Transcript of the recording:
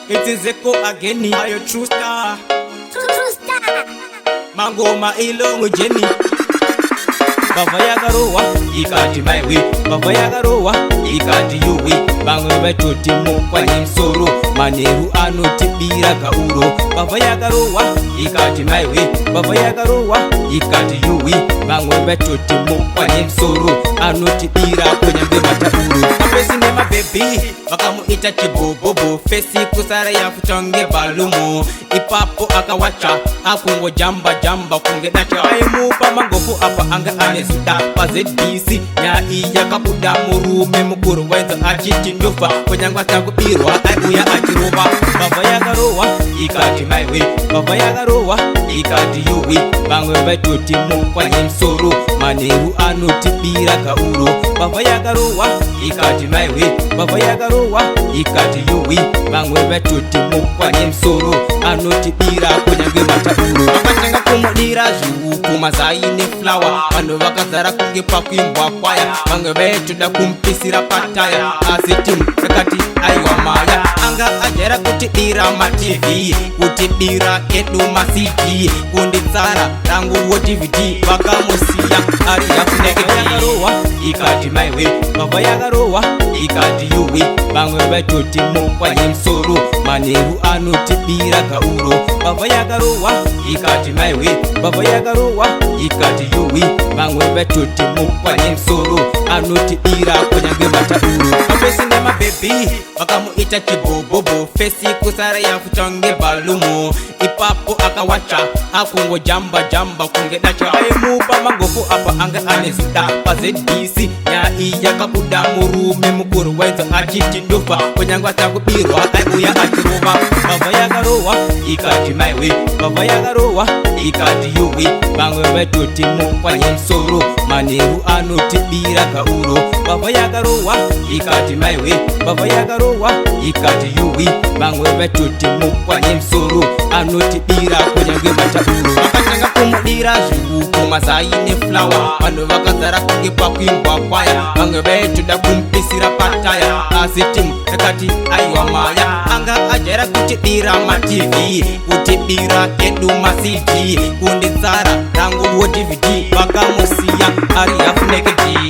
It's Zeko again, ayo true star. True star. Mangoma ilongo jeni. Bava yakarohwa ikati maiwe, bava yakarohwa ikati yuwi. Vamwe vaitoti mukwanye musoro, manheru anotibira gauro. Bava yakarohwa ikati maiwe, bava yakarohwa ikati yuwi. Vamwe vaitoti mukwanye musoro, anotibira kunyange matauro. Mapesi nemabhebhi vakamuita chibhobhobho, face kusara yafutonge bhalumu. Ipapo akawacha akungojamba jamba kunge dacha. Aimupa mangofu apa anga ane zuda paZBC. Nyaya iyi yakabuda, murume mukuru wainza achiti ndofa, kunyange asakubirwa aiuya achirova. Mbavha yakarohwa ikati maiwe, mbavha yakarohwa ikati yuwi. Vamwe vaitoti mukwanye musoro, manheru anotibira gauro. Mbavha yakarohwa ikati maiwe, mbavha yakarohwa ikati yuwi. Vamwe vaitoti mukwanye musoro, anotibira kunyange matauro. Vakatanga kumudira zviuku, mazai neflour, vanhu vakazara kunge pakuimbwa kwaya. Vamwe vaitoda kumupisira pataya, asi timu yakati aiwa maya. Anga ajaira kutibira maTV, kutibira edu maCD, kunditsara ranguwo DVD, vakamusiya ari yakunekeyakarohwa ikati maiwe, mbavha yakarohwa ikati yuwi. Vamwe vaitoti mukwanye musoro, manheru anotibira gauro. Mbavha yakarohwa ikati maiwe, mbavha yakarohwa ikati yuwi. Vamwe vaitoti mukwanye musoro, anotibira kunyange matauro. Mapesi nemabhebhi vakamuita chibhobhobho, face kusara yafutonge bhalumu. Ipapo akawacha akungojamba jamba kunge dacha. Aimupa mangofu apa anga ane zuda paZBC. Nyaya iyi yakabuda, murume mukuru wainza achiti ndofa, kunyange asakubirwa aiuya achirova. Mbavha yakarohwa ikati maiwe, mbavha yakarohwa ikati yuwi. Vamwe vaitoti mukwanye musoro, manheru anotibira gauro. Mbavha yakarohwa ikati maiwe, mbavha yakarohwa ikati yuwi. Vamwe vaitoti mukwanye musoro, anotibira kunyange matauro. Vakatanga kumudira zviuku, mazai neflour, vanhu vakazara kunge pakuimbwa kwaya. Vamwe vaitoda kumupisira pataya, asi timu yakati aiwa maya. Anga ajaira kutibira maTV, kutibira edu maCD, kunditsara ranguwo DVD, vakamusiya ari hafunekedi.